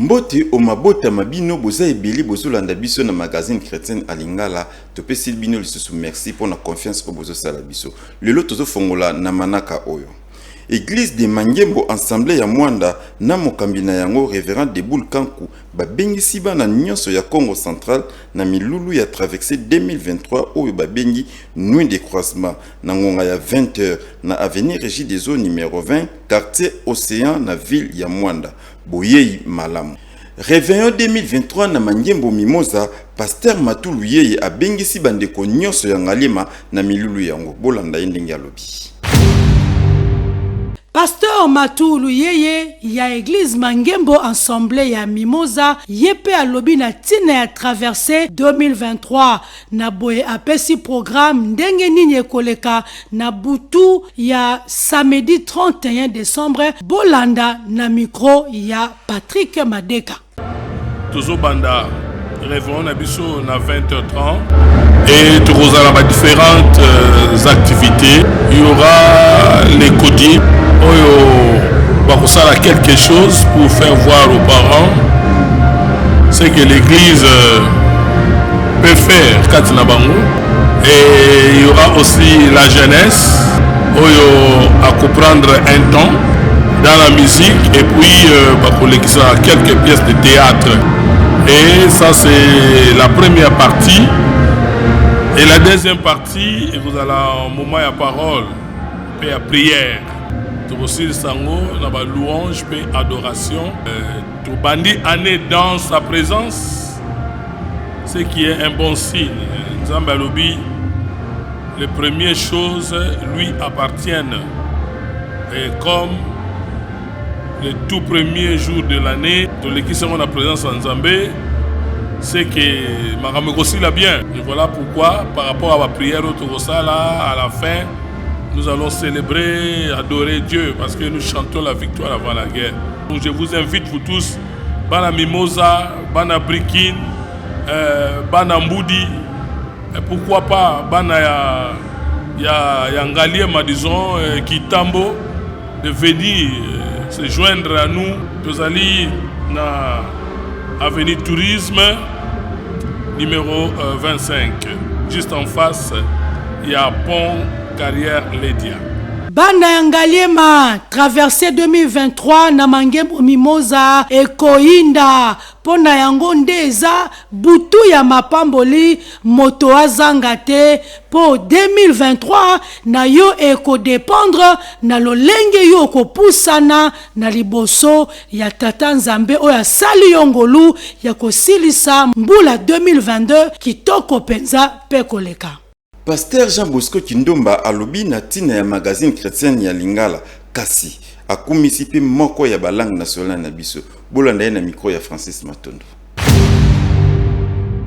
Mbote o mabota ma bino, boza ebele bozolanda biso na Magazine Chrétienne à Lingala. Topesi bino lisusu merci mpona confiance oyo bozosala biso. Lelo tozofongola na manaka oyo: Église de Mangembo, Assemblée ya Mwanda, na mokambi na yango Révérend Deboul Kanku, babengisi bana nyonso ya Congo Central na milulu ya traversée 2023 oyo babengi Nuit de croisement, na ngonga ya 20h na avenue Régie des Eaux numéro 20, quartier Océan, na ville ya Mwanda. Boyei malamu. Réveillon 2023 na Mangembo Mimosa, Pasteur Matulu yeye abengisi bandeko nyonso ya Ngaliema na milulu yango. Bolanda ye ndenge alobi. Pasteur Matulu yeye ya église Mangembo, Assemblée ya Mimosa, ye mpe alobi na ntina ya traversée 2023. Na boye apesi programme ndenge nini ekoleka na butu ya samedi 31 décembre. Bolanda na micro ya Patrick Madeka. Tozobanda réveillon na biso na 20h30 et tokozala ba différentes activités. Il y aura les codis oyo bakosala quelque chose pour faire voir aux parents ce que l'église peut faire kati na bango. Et il y aura aussi la jeunesse oyo akoprendre un temps dans la musique et puis bakolekisa quelques pièces de théâtre. Et ça, c'est la première partie. Et la deuxième partie ekozala moment ya parole mpe ya prière. Tokosilisa yango na balouange mpe adoration. Tobandi année dans sa présence, ce qui est un bon signe. Nzambe alobi les premières choses lui appartiennent et comme le tout premier jour de l'année tolekisi yango na présence ya Nzambe, c'est que makambo ekosila bien. Et voilà pourquoi, par rapport à baprière oyo tokosala à la fin, nous allons célébrer, adorer Dieu, parce que nous chantons la victoire avant la guerre. Donc je vous invite, vous tous, bana Mimosa, bana Brikin, bana Mbudi et pourquoi pas bana ya Ngaliema, disons Kitambo, de venir se joindre à nous. Tozali na avenue Tourisme numéro 25, juste en face il y a pont Carrière Ledia. Bana ya Ngaliema, traversée 2023 na Mangembo Mimoza ekoyinda. Mpo na yango nde eza butu ya mapamboli, moto azanga te, mpo 2023 na yo ekodépendre na lolenge yo okopusana na liboso ya Tata Nzambe oyo asali yo ngolu ya kosilisa mbula 2022 kitoko mpenza mpe koleka. Pasteur Jean Bosco Kindomba alobi na ntina ya Magazine Chrétienne ya Lingala, kasi akumisi mpe moko ya balangue nationale na biso. Bolanda ye na micro ya Francis Matondo.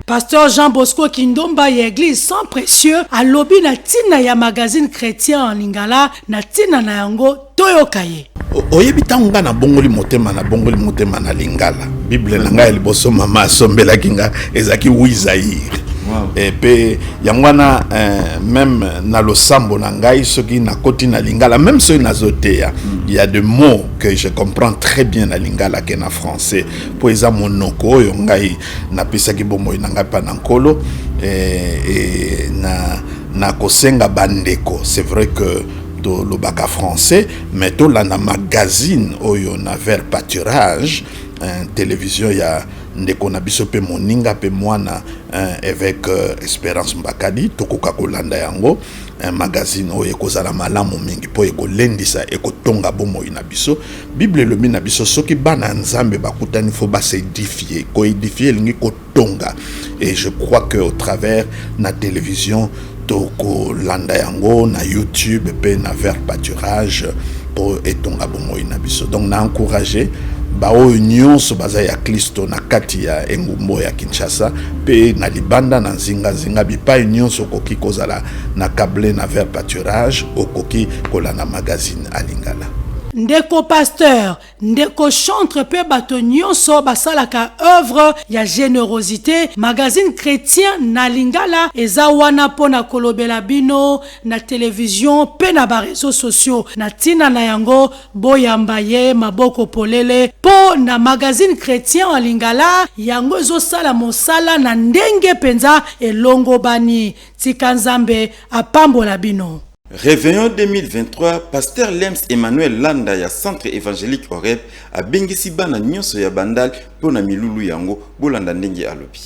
Pasteur Jean Bosco Kindomba ya église Sang Précieux alobi na ntina ya Magazine Chrétien en Lingala. Na ntina na yango, toyoka ye. Oyebi, ntango ngai nabongoli motema, nabongoli motema na lingala, Bible na ngai ya liboso mama asombelaki nga ezalaki Wi Zaire. Mpe yango wana, même na losambo na ngai, soki nakoti na lingala, même soki nazoteya, il y a des mots que je comprends très bien na lingala ke na français, mpo eza monoko oyo ngai napesaki bomoi na ngai mpa na Nkolo. E na kosenga bandeko, c'est vrai que tolobaka français, mais tolanda magazine oyo na Vert Pâturage, télévision ya ndeko na biso mpe moninga mpe mwana, évêque Espérance Mbakadi. Tokoka kolanda yango, magazine oyo ekozala malamu mingi mpo ekolendisa, ekotonga bomoi na biso. Bible elobi na biso soki bana ya Nzambe bakutani, faut bas'édifier. Koédifier elingi kotonga. Et je crois que au travers na télévision, tokolanda yango na YouTube mpe na Vert Pâturage mpo etonga bomoi na biso. Donc na encourage baoyo nyonso baza ya Kristo na kati ya engumba ya Kinshasa mpe na libanda, na nzinganzinga, bipai nyonso okoki kozala na câble na Vert Pâturage, okoki kolanda magazine à Lingala. Ndeko pasteur, ndeko chantre mpe bato nyonso basalaka oeuvre ya generosite, magazine chretien na lingala eza wana mpo na kolobela bino na television mpe na ba reseaux sociaux na ntina na yango. Boyamba ye maboko polele mpo na magazine chretien en lingala yango ezosala mosala na ndenge mpenza elongobani. Tika Nzambe apambola bino. Réveillon 2023, Pasteur Lems Emmanuel Landa ya Centre Évangélique Horeb abengisi bana nyonso ya Bandal mpo na milulu yango. Bolanda ndenge alobi.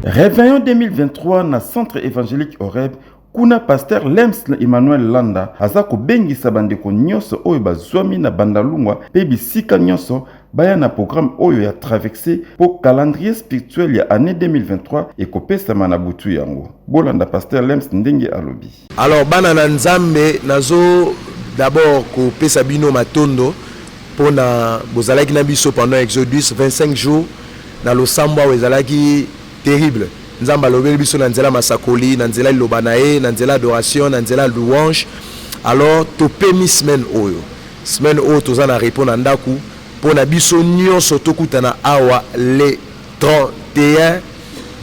Réveillon 2023 na Centre Évangélique Horeb, kuna Pasteur Lems Emmanuel Landa aza kobengisa bandeko nyonso oyo bazwami na Bandalungwa mpe bisika nyonso baya na programme oyo ya traverse, mpo calendrier spirituel ya année 2023 ekopesama na butu yango. Bolanda Pasteur Lems ndenge alobi. Alors bana na Nzambe, nazo d'abord kopesa bino matondo mpona bozalaki na biso pendant Exodus 25 jours na losambo. Awa ezalaki terrible. Nzambe alobeli biso na nzela masakoli, na nzela liloba na ye, na nzela adoration, na nzela louange. Alors topemi semaine oyo. Semaine oyo toza na repos na ndako mpo na biso nyonso. Tokutana awa le 31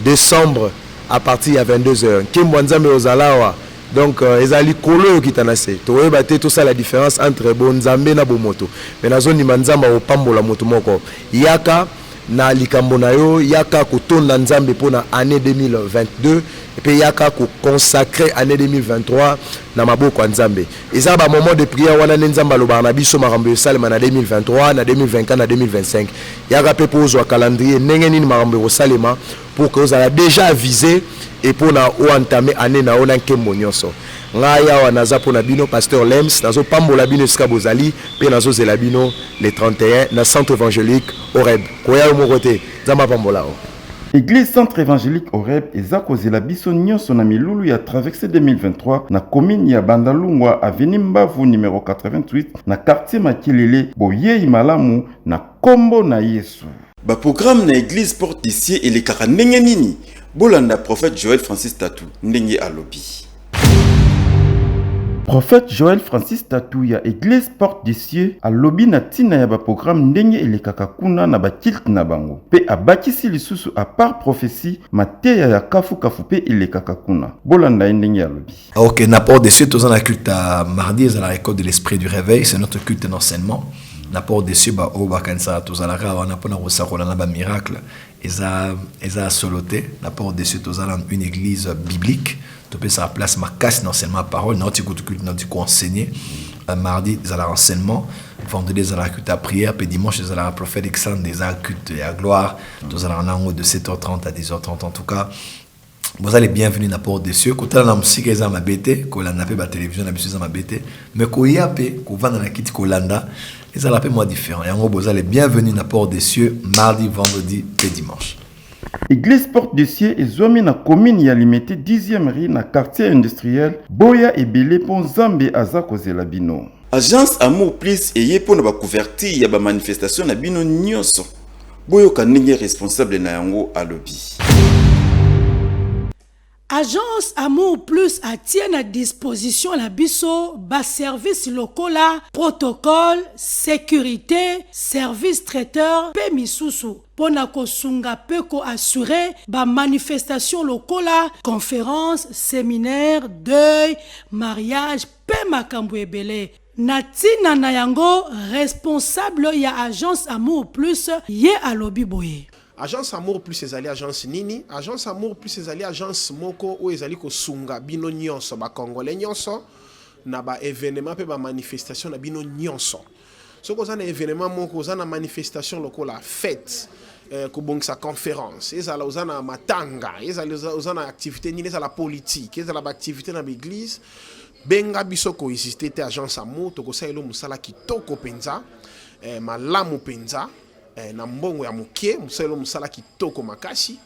décembre à partir ya 22 heures. Nkembo ya Nzambe ozala awa. Donc ezala likolo oyo okita na se, tokoyeba te tosala différence entre bonzambe na bomoto, mais nazondima Nzambe akopambola moto moko. Yaka na likambo na yo, yaka kotonda Nzambe mpona année 2022, mpe yaka koconsacrer année 2023 na maboko ya Nzambe. Eza bamoment de prière wana nde Nzambe alobaka na biso makambo esalema na 2023, na 2024, na 2025. Yaka mpe mpo ozwa calendrier, ndenge nini makambo ekosalema, pour que ozala déjà avisé et mpona oentamer année na yo na nkembo nyonso. Ngai awa naza mpona bino, Pasteur Lems. Nazopambola bino esika bozali mpe nazozela bino le 31 na Centre Évangélique Horeb. Koya yo moko te. Nzambe apambola o. Église Centre Évangélique Horeb eza kozela biso nyonso na milulu ya traverse 2023 na commune ya Bandalungwa, avenue Mbavu numéro 88, na quartier Makelele. Boyei malamu na kombo na Yesu. Baprogramme na église Porte des Cieux elekaka ndenge nini? Bolanda prophète Joël Francis Tatu ndenge alobi. Prophète Joël Francis Tatu ya église Porte des Cieux alobi na ntina ya baprogramme, ndenge elekaka kuna na baculte na bango, mpe abakisi lisusu, à part prophétie, mateya ya kafukafu mpe elekaka kuna. Bolanda ye ndenge alobi. Ok, na Porte des Cieux, toza na culte à mardi, ezala école de l'esprit du réveil, c'est notre culte d'enseignement. Na Porte des Cieux, baoyo bakanisaka tozalaka wana mpona kosakola na bamiracle, eza solo te. Na Porte des Cieux, tozala une église biblique. Topesaka place makasi na enseignement ya parole. Nauti kutu culte, nauti koenseigner. Mardi ezalaka enseignement, vendredi ezalaka culte ya prière, mpe dimanche ezalaka prophetic Sunday, ezalaka culte ya gloire. Tozalaka nango de 7h30 à 10h30. En tout cas, boza les bienvenus na Porte des Cieux. Kotala na mosika eza mabe te, kolanda mpe batelevizio na biso eza mabe te, mais koya mpe kovanda na kiti kolanda ezala mpe mwa différent. Yango boza les bienvenus na Porte des Cieux, mardi, vendredi mpe dimanche. Église Porte des Cieux ezwami na commune ya Limete, 10e rue, na quartier industriel. Boya ebele mpo Nzambe aza kozela bino. Agence Amour Plus eye mpona bacouverture ya bamanifestation na bino nyonso. Boyoka ndenge responsable na yango alobi. Agence Amour Plus atie na disposition na biso baservice lokola protocole, sécurité, service traiteur mpe misusu mpo na kosunga mpe koassurer bamanifestation lokola conférence, séminaire, deuil, mariage mpe makambo ebele. Na ntina na yango, responsable ya agence Amour Plus ye alobi boye. Agence Amour Plus ezali agence nini? Agence Amour Plus ezali agence moko oyo ezali kosunga bino nyonso, bacongolais nyonso, na baévénement mpe bamanifestation na bino nyonso. Soki oza na événement moko, oza na manifestation lokola fête, kobongisa conférence, ezala oza na matanga, ezala oza na activité nini, ezala politique, ezala baactivité na baéglise, benga biso, kohésiter te. Agence Amour, tokosalela mosala kitoko mpenza, malamu mpenza, na mbongo ya moke. Mosalelo mosala kitoko makasi.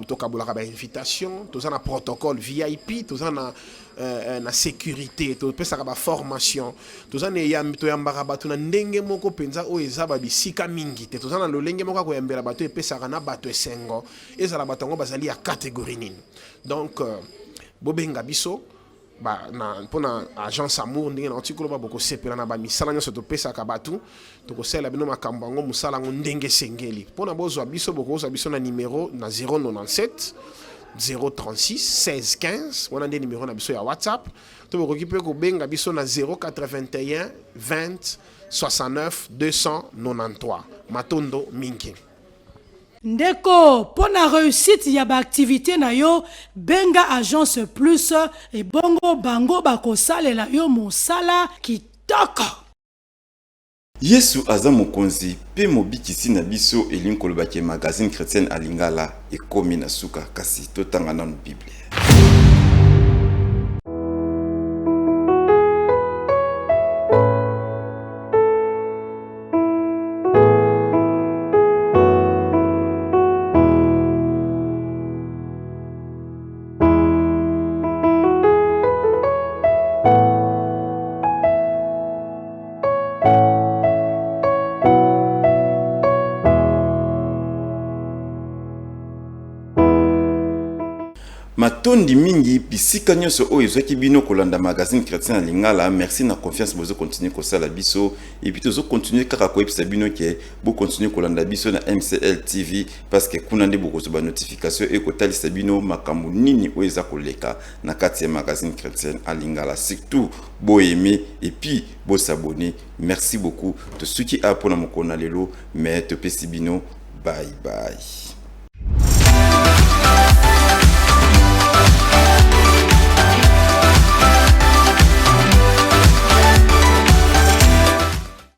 Tokabulaka bainvitation, toza na protocole VIP, toza na sécurité, topesaka baformation, toza na eyambi, toyambaka bato na ndenge moko mpenza oyo eza babisika mingi te. Toza na lolenge moko ya koyambela bato epesaka na bato esengo, ezala bato yango bazali ya catégorie nini. Donc bobenga biso. Ba, na, mpo na agence Amour, ndenge nauti koloba, bokosepela na bamisala nyonso topesaka bato. Tokosalela bino makambo yango, mosala yango ndenge esengeli. Mpona bozwa biso, bokozwa biso na numero na 097 036 16 15. Wana nde numero na biso ya WhatsApp. To bokoki mpe kobenga biso na 081 20 69 293. Matondo mingi. Ndeko, mpo na réussite ya baactivité na yo, benga Agence Plus, ebongo bango bakosalela yo mosala kitoko. Yesu aza mokonzi mpe mobikisi na biso. Elingi koloba ke magazine chrétienne alingala ekomi na suka, kasi totanga nanu Bible. Matondi mingi bisika nyonso oyo ezwaki bino kolanda magazine chrétien ya lingala. Merci na confiance bozocontinue kosala biso. Et puis tozocontinue kaka koyebisa bino ke bocontinue kolanda biso na MCL TV, parce que kuna nde bokozwa banotification ekotalisa bino makambo nini oyo eza koleka na kati ya magazine chrétienne ya lingala. Surtout boaime et puis bosabonner. Merci beaucoup. Tosuki a mpona mokolo na lelo, mais topesi bino bye bye.